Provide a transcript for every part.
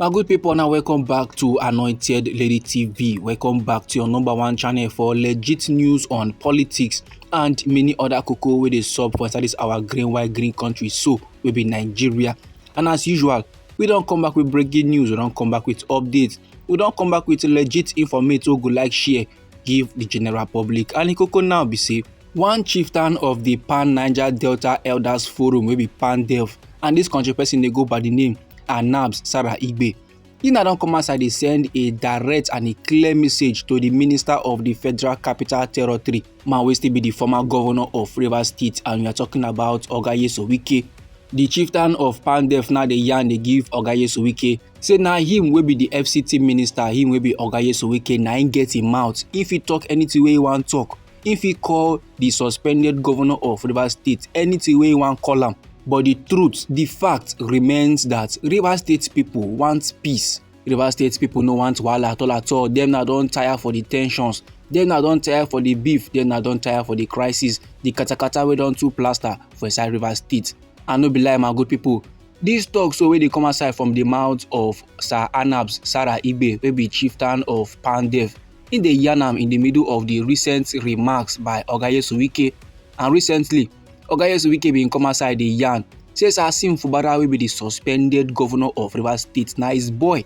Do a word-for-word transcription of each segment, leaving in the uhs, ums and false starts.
My good people, now welcome back to Anointed Lady T V. Welcome back to your number one channel for legit news on politics and many other koko wey dey sup for inside this our green, white, green country so, wey be Nigeria. And as usual, we don come back with breaking news, we don come back with updates, we don come back with legit informate wey go like share give the general public. And the koko now be say, one chieftain of the Pan Niger Delta Elders Forum wey be PANDEF, and this country person dey go by the name Anabs Sarah Igbe. He now don come outside dey send a direct and a clear message to the Minister of the Federal Capital Territory, man wey still be the former governor of Rivers State, and we are talking about Oga Nyesom Wike. The chieftain of PANDEF now dey yarn dey give Oga Nyesom Wike say na him wey be the F C T minister, him wey be Oga Nyesom Wike, na him get him mouth. If he talk anything wey he wan talk, if he call the suspended governor of Rivers State anything wey he wan call am. But the truth, the fact remains that Rivers State people want peace. Rivers State people no want wahala at all at all. Dem na don tire for the tensions. Dem na don tire for the beef. Dem na don tire for the crisis. The katakata wey don too plaster for inside Rivers State. I no be lie, my good people. This talk so wey dey come outside from the mouth of Sir Anabs Sarah Igbe, wey be chieftain of PANDEF, he dey yarn am in the middle of the recent remarks by Oga Nyesom Wike. And recently, Oga Nyesom Wike bin come outside dey yarn say Sasim Fubara, wey be the suspended governor of Rivers State, na his boy.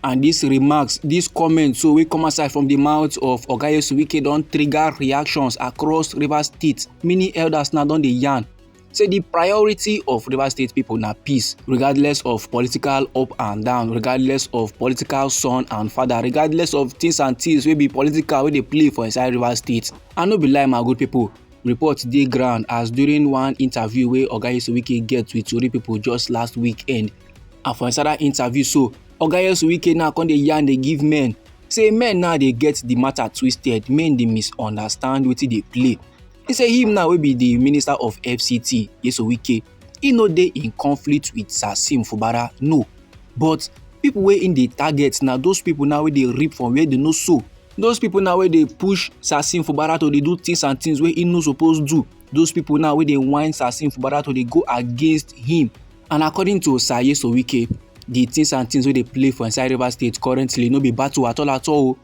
And these remarks, these comments so wey come outside from the mouth of Oga Nyesom Wike don trigger reactions across Rivers State. Many elders now don dey yarn say the priority of Rivers State people na peace, regardless of political up and down, regardless of political son and father, regardless of things and things wey be political wey dey play for inside Rivers State. I no be lie, my good people. Report dey ground as during one interview wey Oga Nyesom Wike get with tori people just last weekend. And for inside that interview so, Oga Nyesom Wike now come dey yarn dey give men say men now dey get the matter twisted, men dey misunderstand wetin dey play. He say him now wey be the minister of F C T, Nyesom Wike, he no dey in conflict with Sasim Fubara, no. But people wey him dey target na those people now wey dey reap from where they no sow. Those people now wey dey push Sasim Fubara to dey do things and things wey he no suppose do. Those people now wey dey whine Sasim Fubara to dey go against him. And according to Sir Nyesom Wike, the things and things wey dey play for inside Rivers State currently no be battle at all at all.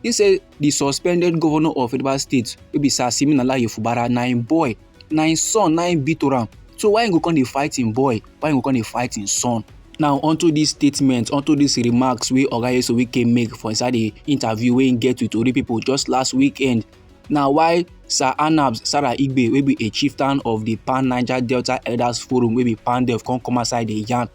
He say the suspended governor of Rivers State, wey be Sir Siminalayi Fubara, na him boy, na him son, na him be to am. So why he go come dey fight him boy? Why he go come dey fight him son? Now, onto this statement, onto these remarks wey Oga Nyesom Wike make for inside the interview wey he get with tori people just last weekend, na why Sir Anabs Sarah Igbe, wey be a chieftain of the Pan Niger Delta Elders Forum, wey be PANDEF, come come outside dey yarn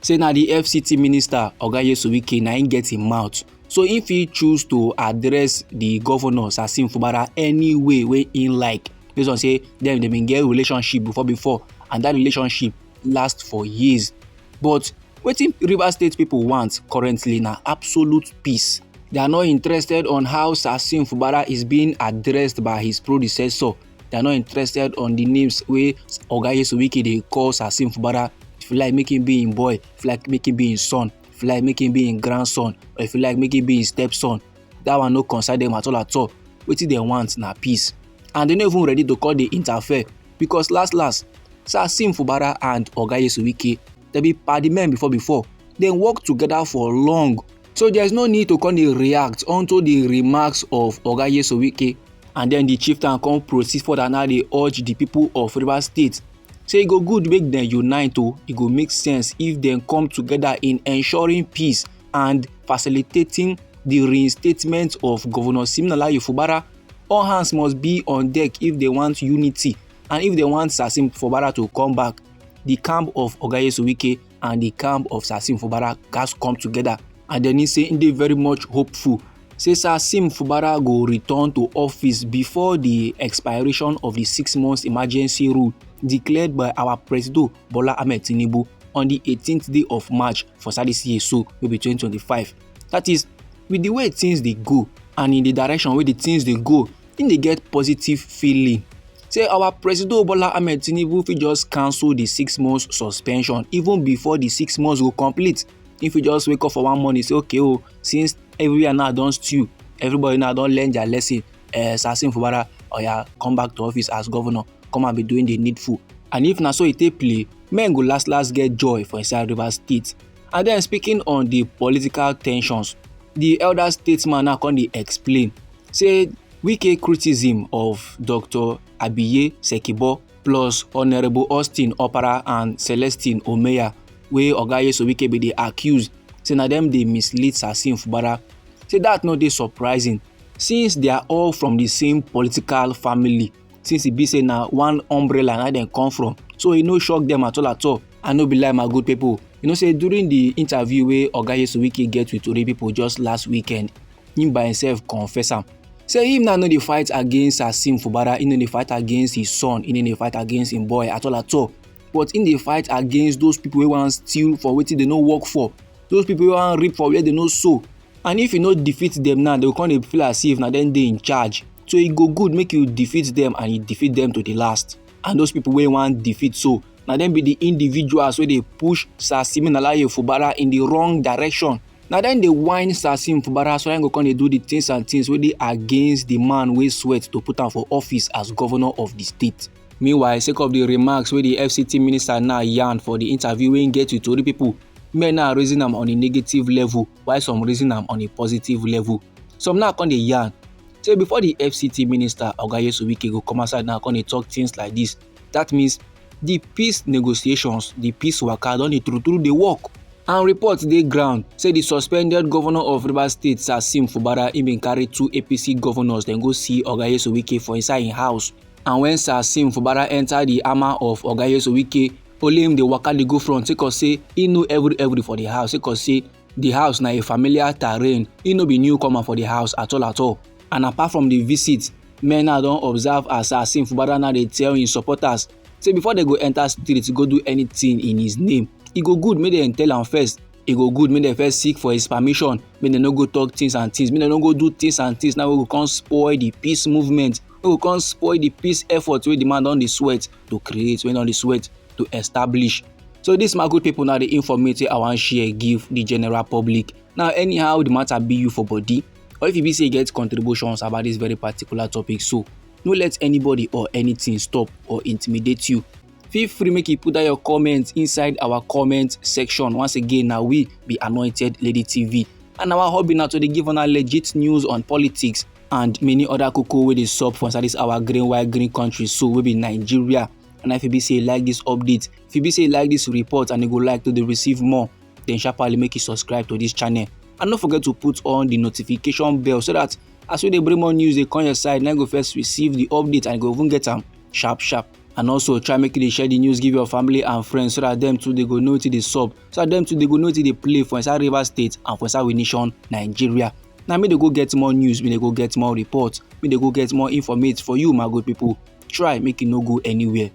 say na the F C T minister, Oga Nyesom Wike, na him get him mouth. So if he choose to address the governor, Sasim Fubara, any way wey he like, based on say dem, dem bin get relationship before before, and that relationship last for years. But wetin Rivers State people want currently na absolute peace. They are not interested on how Sasim Fubara is being addressed by his predecessor. They are not interested on the names wey Oga Nyesom Wike dey call Sasim Fubara. If you like, make him be him boy. If you like, make him be him son. If you like, make him be him grandson. Or if you like, make him be him stepson. That one no concern them at all at all. Wetin dem want na peace. And they no even ready to come dey interfere, because last last, Sasim Fubara and Oga Nyesom Wike, they be padi men before before. Dem work together for long. So there is no need to come dey react onto the remarks of Oga Nyesom Wike. And then the chieftain come proceed further now dey urge the people of Rivers State say e go good make dem unite o. E go make sense if dem come together in ensuring peace and facilitating the reinstatement of Governor Siminalayi Fubara. All hands must be on deck if they want unity and if they want Sasim Fubara to come back. The camp of Oga Nyesom Wike and the camp of Sasim Fubara gats come together. And then he say he dey very much hopeful say Sasim Fubara go return to office before the expiration of the six months emergency rule declared by our Presido Bola Ahmed Tinubu on the eighteenth day of March for inside this year so, wey be twenty twenty-five. That is, with the way things dey go and in the direction wey the things dey go, he dey get positive feeling say our Presido Bola Ahmed Tinubu fit just cancel the six months suspension even before the six months go complete. If you just wake up for one morning, say, "Okay, oh, since everywhere now don stew, everybody now don learn their lesson, uh, Sasim Fubara, oya, come back to office as governor, come and be doing the needful." And if na so e take play, men go last last get joy for inside Rivers State. And then speaking on the political tensions, the elder statesman now come dey explain say Wike criticism of Doctor Abiye Sekibo plus Honourable Austin Opara and Celestine Omeya, wey Oga Yeso Wike bin dey accuse say na dem dey mislead Sasim Fubara, say dat no dey surprising since they are all from the same political family, since e be say na one umbrella na dem come from, so e no shock dem at all at all. I no be lie, my good people, you know say during the interview wey Oga Yeso Wike get with Tori people just last weekend, him by himself confess am say him now no dey fight against Asim Fubara, he no dey fight against his son, he no dey fight against him boy at all at all, but he dey fight against those people wey wan steal for wetin they no work for, those people wey wan reap for where they no sow. And if you no defeat them now, they go come dey feel as if na dem dey in charge. So e go good make you defeat them and you defeat them to the last. And those people wey wan defeat so, na dem be the individuals wey dey push Sir Simeon Alaye Fubara in the wrong direction. Na dem dey whine Sasim Fubara, so dem go come dey do the things and things wey dey against the man wey sweat to put am for office as governor of the state. Meanwhile, sake of the remarks wey the F C T minister now yarn for the interview wey he get with Tori people, men now reason am on a negative level, while some reason am on a positive level. Some now come dey yarn say before the F C T minister, Oga Yesu Wike, go come outside now come dey talk things like this, that means the peace negotiations, the peace waka don dey true true dey work. And reports dey ground say the suspended governor of Rivers State, Sasim Fubara, he bin carry two A P C governors dem go see Oga Yesu Wike for inside im house. And when Sasim Fubara enter the armor of Oga Yesu Wike, only him dey waka dey go front, sake of say he know every every for the house, sake of say the house na a familiar terrain, he no be newcomer for the house at all at all. And apart from the visit, men now don observe as Sasim Fubara now dey tell him supporters say before they go enter street go do anything in his name, e go good make dem tell am first. E go good make dem first seek for his permission, make dem no go talk things and things, make dem no go do things and things now wey go come spoil the peace movement, wey go come spoil the peace effort wey the man don dey sweat to create, wey don dey sweat to establish. So this, my good people, now the informate I wan share give the general public. Now, anyhow the matter be you for body, or if you be say you get contributions about this very particular topic, so no let anybody or anything stop or intimidate you. Feel free make you put down your comments inside our comment section. Once again, now we be Anointed Lady T V, and our hobby now to dey give una legit news on politics and many other koko wey dey sup for inside this our green white green country, so we be Nigeria. And if you be say you like this update, if you be say you like this report and you go like to dey receive more, then sharply make you subscribe to this channel. And don't forget to put on the notification bell so that as we dey bring more news dey come your side, now you go first receive the update and you go even get am sharp sharp. And also try make you dey share the news give your family and friends so that them too they go know wetin dey sup, so that them too they go know wetin dey play for inside Rivers State and for inside we nation Nigeria. Now me dey go get more news, me dey go get more reports, me dey go get more informate for you, my good people. Try make you no go anywhere.